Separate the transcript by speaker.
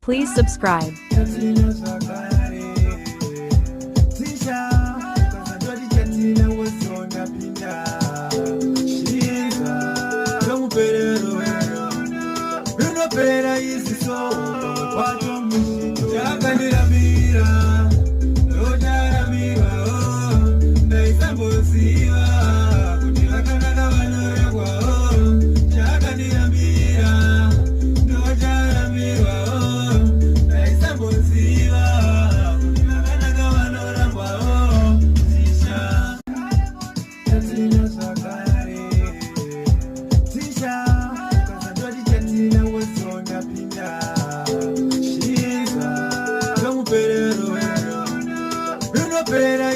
Speaker 1: Please subscribe.
Speaker 2: Chatina zvakare Tisha ukasandoti chatina wozondapinda Shiza Tomuperero Runopera iziso pamwe pacho mushito Chakandirambira Ndocharambiwa Ndaisamboziva kuti vakanaka vanorangwa. Chakandirambira ndocharambiwa, ndaisamboziva kuti vakanaka vanorangwa. Tisha chatina zvakare Tisha ukasandoti chatina wozondapinda Shiza tomuperero runopera.